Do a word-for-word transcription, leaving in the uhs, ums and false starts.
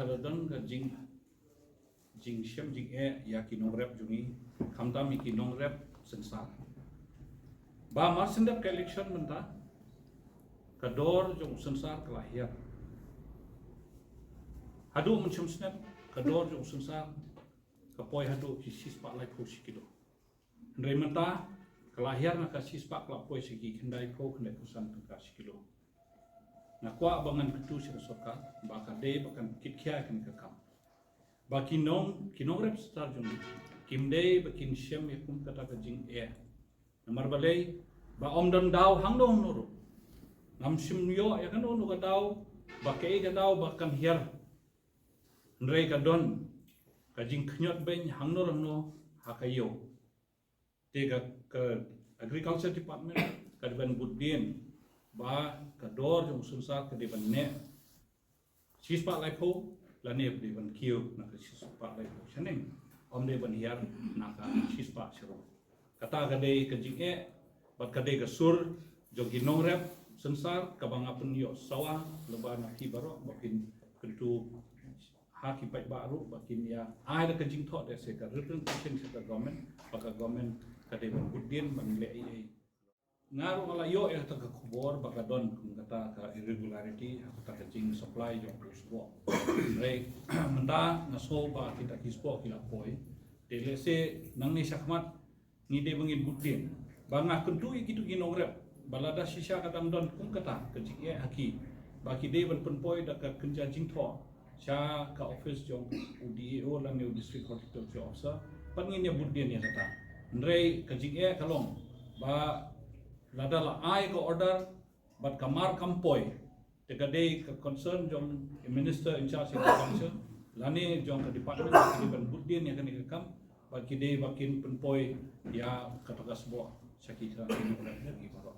Ka la don ka jing, jingshem jingeh ïa ki nongrep jong ngi, khamtam ïa ki nongrep synsar. Ba mar shen dep ka election mynta, ka dor jong u synsar ka la hiar. Haduh mynshem snem, ka dor jong u synsar ka poi haduh ki shispah laiphew shi kilo. Hynrei mynta ka la hiar na ka shispah, ka la poi sha ki khyndaiphew, khyndaiphew san tyngka shi kilo. Nga kwah ba ngan kyntu sha ka sorkar ba ka dei ba kan kit khia ïa kane ka kam. Ba ki nong, ki nongrep synsar jong ngi kim dei ba kin shem ïa kum kata ka jingeh. Namar balei? Ba ym don daw hangno hangno ruh. Ngam shym ïoh ïa kano kano ka daw ba kaei ka daw ba kan hiar. Hynrei ka don ka jingkhñiot beiñ hangno hangno ha ka ïew. Te ka, ka Agriculture Department ka dei ban bud dien ba ka dor jong u synsar ka dei ban neh shispah laiphew, lane ka dei ban kiew na ka shispah laiphew shaneng, ym dei ban hiar na ka shispah shuh. Kata ka dei ka jingeh bad ka dei ka sur jong ki nongrep synsar kaba nga pynïoh sawa lyngba na phi baroh ba phin kyntu ha ki paidbah ruh ba kin ïa ai da ka jingthoh da se ka representation sha ka government, ba ka government ka dei ban bud dien ban leh ei ei. Nga ruh nga la ïoh ïa kata ka khubor ba ka don kum kata ka irregularity ha kata ka jingsupply jong u sboh. Hynrei mynta nga sngew ba kita ki sboh ki la poi. Te lehse nangne shakhmat ngi dei ba ngin bud dien. Ba nga kyntu ïa kitu ki nongrep ba lada shisha ka dang don kum kata ka jingeh ha ki, ba ki dei ban pynpoi da ka kynja jingthoh sha ka office jong u D A O lane u District Horticulture Officer, pat ngin ïa bud dien ïa kata. Hynrei ka jingeh ka long ba lada la ai ka order bad ka mar kam poi, te ka dei ka concern jong i Minister in charge of agriculture lane jong ka department, ki dei ban bud dien ïa kane ka kam, ba ki dei ba kin pynpoi ïa kata ka sboh sha kita ki nongrep jong ngi baroh.